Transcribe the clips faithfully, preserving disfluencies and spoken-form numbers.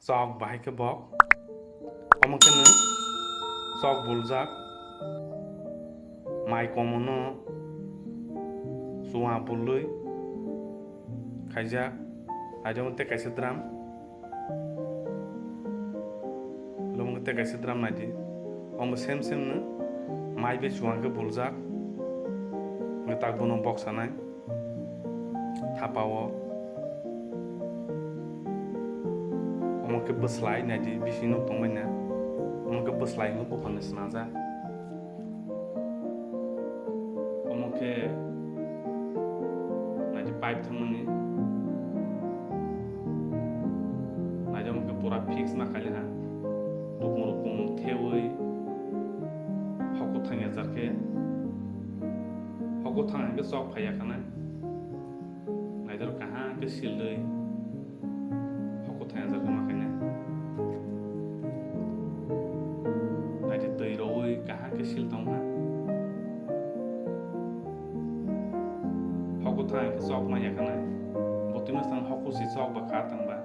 Chok bahai khe bok. Omo khe no chok buljak. Mai komono chua bulwi khaijak. Aidemo tei kaisa drum. Omo khe tei kaisa drum naidi. Omo sem sem no mai bai chua khe buljak. Hwnkhe tak bono bok sanai. Thapa o. Omo khe bwslai naidi, bisingo tongbaina. Omo khe bwslai hwnwi buphangni swnajak. Omo khe naidi pipe thangmani. Naidi omo khe pura fix ma khaili ha. Rukung rukung thewi hoko thangya jar khe. Hoko thang hwnkhe chok phaiya khanai. Naidor kaham khe silwi hoko thangya jar khe ma khainai. Naidi twi rowi kaham khe sil tong ha. Hoko thang khe chok ma ya khanai. Bo twi ma sang hoko si chok ba kha tang ba.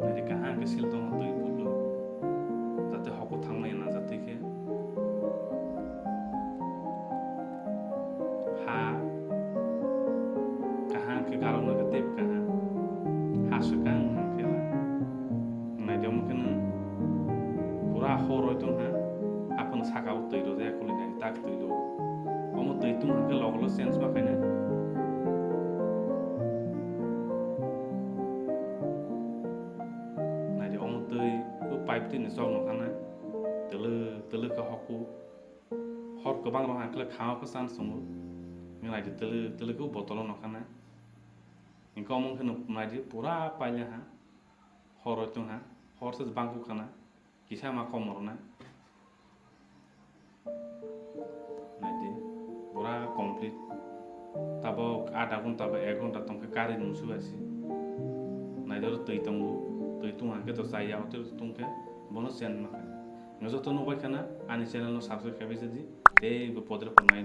Naidi kaham khe sil tong ha twi bulu. Jate hoko thang ma ya na jate khe. Ha kaham khe galokna khe tei kaham. Ha swkang hwn khe la. Naidi omo khe no pura hor oi tong ha. Aphano saka o twi rwjak kuli nai tak twi rw. Omo twi tung hwn khe logo lo change ma khainai. Naidi omo twi o pipe twi ni chok no khanai. Twlwk twlwk khe hoku. Hor kwbang rok hwn khe kha o khe chance tongo. Naidi twlwk twlwk khe o botolo no khanai. Hingke omo khe no naidi pura paila ha. Hor oi tong ha. Hor se bangkuk khana. Kisa ma kom rwna. Naidi, pura complete. Tabok adha ghonta ba ek ghonta tongkhe kari nungsu asi. Naidi oro twi tongo, twi tong hwnkhe to chaya, otwi tongkhe bono chen ma khe. Nw joto nukbai khana ani channel no subscribe khlaibai jadi, tei bo podre pho nai.